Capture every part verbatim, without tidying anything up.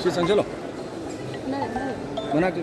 ꯁꯤ ꯆꯪꯁꯤꯜꯂꯣ꯫ ꯃꯅꯥꯛꯇ꯫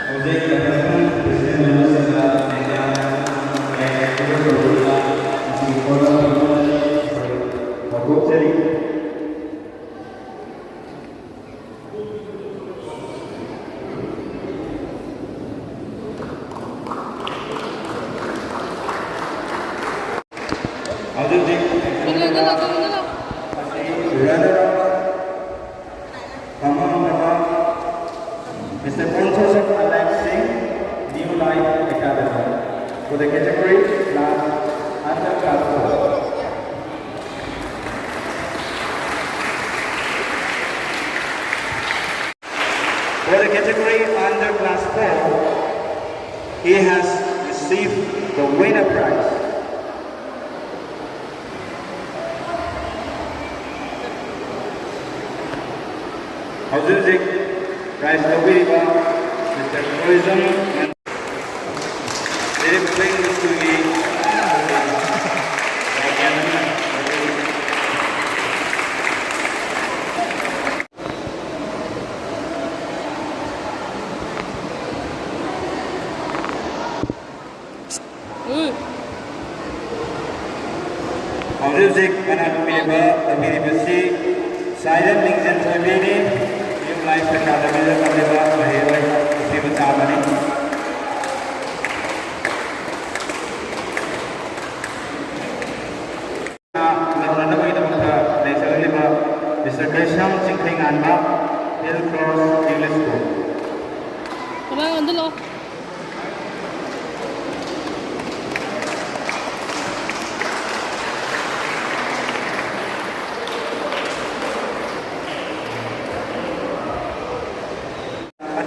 ꯍꯧꯖꯤꯛ ꯍꯧꯖꯤꯛ runner up, ꯃꯃꯥꯡ ꯃꯃꯥꯡ, Mister Consorsam Alex Singh, New Life Academy, for the category class under class four. For the category under class four, he has received the winner prize. ꯍꯧꯖꯤꯛ ꯍꯧꯖꯤꯛ prize ꯂꯧꯕꯤꯔꯤꯕ Mister Tourism and ꯂꯩꯔꯤꯕ ꯁ꯭ꯀꯨꯜꯒꯤ ꯎꯝ꯫ ꯍꯧꯖꯤꯛ ꯍꯧꯖꯤꯛ ꯃꯅꯥ ꯇꯝꯕꯤꯔꯤꯕ, ꯇꯝꯕꯤꯔꯤꯕꯁꯤ ꯁꯥꯏꯔꯦꯟ ꯂꯤꯡꯖꯦꯜ ꯊꯣꯏꯕꯤꯅꯤ꯫ New Life Academyꯗ ꯇꯝꯂꯤꯕ ꯃꯍꯩꯔꯣꯏ ꯅꯨꯄꯤ ꯃꯆꯥ ꯑꯃꯅꯤ꯫ ꯂꯥꯎꯅꯅꯕꯒꯤꯗꯃꯛꯇ ꯂꯩꯖꯔꯛꯂꯤꯕ Mister ꯀꯩꯁꯥꯝ Chingkheinganba, Hill Cross English School꯫ ꯀꯃꯥꯏ ꯑꯣꯟꯁꯤꯜꯂꯣ?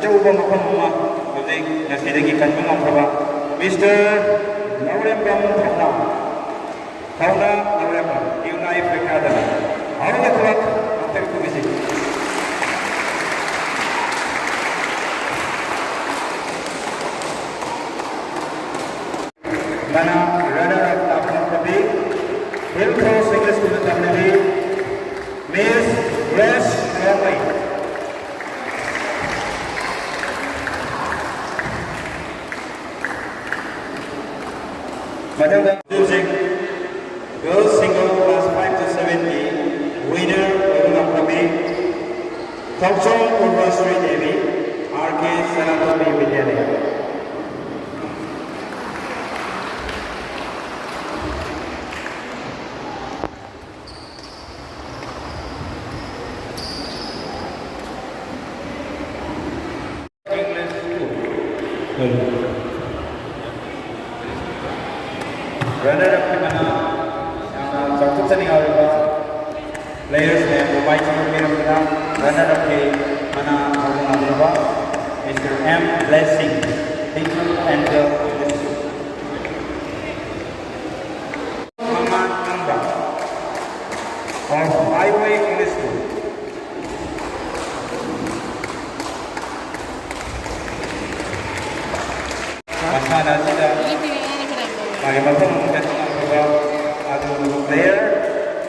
ꯑꯆꯧꯕ ꯃꯐꯝ ꯑꯃ ꯍꯧꯖꯤꯛ ꯉꯁꯤꯗꯒꯤ ꯀꯟꯕ ꯉꯝꯈ꯭ꯔꯕ mister Laurembam Thouna, Thouna Laurembam, New Life Academy. All the club, ꯑꯝꯇꯪ ꯈꯨꯝꯃꯤꯁꯤ꯫ ꯃꯅꯥ runner up ꯂꯥꯛꯄ ꯉꯝꯈ꯭ꯔꯕꯤ, Hill Cross English School ꯇꯝꯂꯤꯕꯤ Miss Rose Rongmei. ꯃꯊꯪꯗ ꯍꯧꯖꯤꯛ girls single class five to seven ꯒꯤ winner ꯑꯣꯏꯕ ꯉꯝꯈ꯭ꯔꯕꯤ ꯊꯣꯡꯆꯣꯝ ꯄꯨꯔꯕꯁ꯭ꯔꯤ ꯗꯦꯕꯤ, R K ꯁꯅꯥꯇꯣꯝꯕꯤ ꯕꯤꯗ꯭ꯌꯥꯂꯌ꯫ Runner up ꯀꯤ ꯃꯅꯥ ꯌꯥꯝꯅ ꯆꯥꯎꯊꯣꯛꯆꯅꯤꯡꯉꯥꯏ ꯑꯣꯏꯕ players ꯃꯌꯥꯝꯕꯨ ꯃꯥꯏꯊꯤꯕ ꯄꯤꯔꯝꯗꯨꯅ runner up ꯀꯤ ꯃꯅꯥ ꯐꯪꯕ ꯉꯝꯂꯕ Mister M Blessing, Teacher and ꯃꯃꯥꯟ ꯉꯝꯕ of Highway English School꯫ ꯃꯁꯥꯟꯅ ꯑꯁꯤꯗ ꯃꯥꯒꯤ ꯃꯐꯝ ꯑꯃꯗ ꯆꯠꯄ ꯉꯝꯂꯕ ꯑꯗꯨꯒꯨꯝꯂꯕ player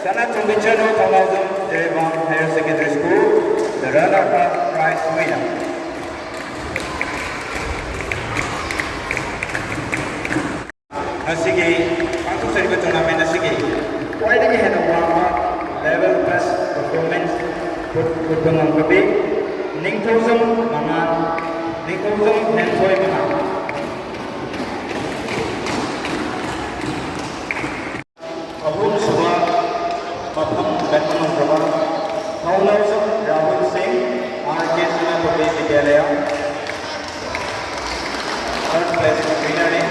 Sanatombi Chanu, Thounaojam Jiribam Higher Secondary School, the runner up prize winner꯫ ꯉꯁꯤꯒꯤ ꯄꯥꯡꯊꯣꯛꯆꯔꯤꯕ tournament ꯑꯁꯤꯒꯤ ꯈ꯭ꯋꯥꯏꯗꯒꯤ ꯍꯦꯟꯅ ꯋꯥꯡꯕ level best performance ꯎꯠ-, ꯎꯠꯄ ꯉꯝꯈ꯭ꯔꯕꯤ ꯅꯤꯡꯊꯧꯖꯝ ꯃꯉꯥꯜ, ꯅꯤꯡꯊꯧꯖꯝ ꯍꯦꯟꯊꯣꯏ ꯃꯉꯥꯜ꯫ ꯑꯍꯨꯝꯁꯨꯕ ꯃꯐꯝ ꯀꯟꯕ ꯉꯝꯈ꯭ꯔꯕ ꯊꯧꯅꯥꯎꯖꯝ ꯔꯥꯍꯨꯜ ꯁꯤꯡ, R K ꯁꯅꯥꯇꯣꯝꯕꯤ ꯕꯤꯗ꯭ꯌꯥꯂꯌ꯫ Third place winner ꯅꯤ꯫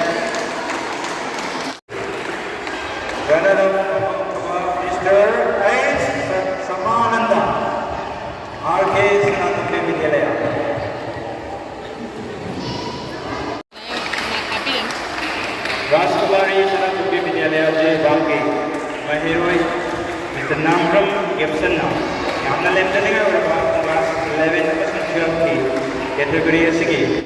Runner up ꯃꯐꯝ ꯐꯪꯕ Mister H ꯁꯃꯥꯅꯟꯗ, R K ꯁꯅꯥꯇꯣꯝꯕꯤ ꯕꯤꯗ꯭ꯌꯥꯂꯌ꯫ ꯋꯥꯔꯤ ꯁꯅꯥꯇꯣꯝꯕꯤ ꯕꯤꯗ꯭ꯌꯥꯂꯌꯥ ꯖꯤꯔꯤꯕꯥꯝꯒꯤ ꯃꯍꯩꯔꯣꯏ ꯃꯤꯁꯇꯔ ꯅꯥꯝꯕ꯭ꯔꯝ ꯒꯦꯞꯁꯟꯅ ꯌꯥꯝꯅ ꯂꯦꯝꯖꯅꯤꯡꯉꯥꯏ ꯑꯣꯏꯔꯕ class eleven ꯑꯃꯁꯨꯡ twelve ꯀꯤ category ꯑꯁꯤꯒꯤ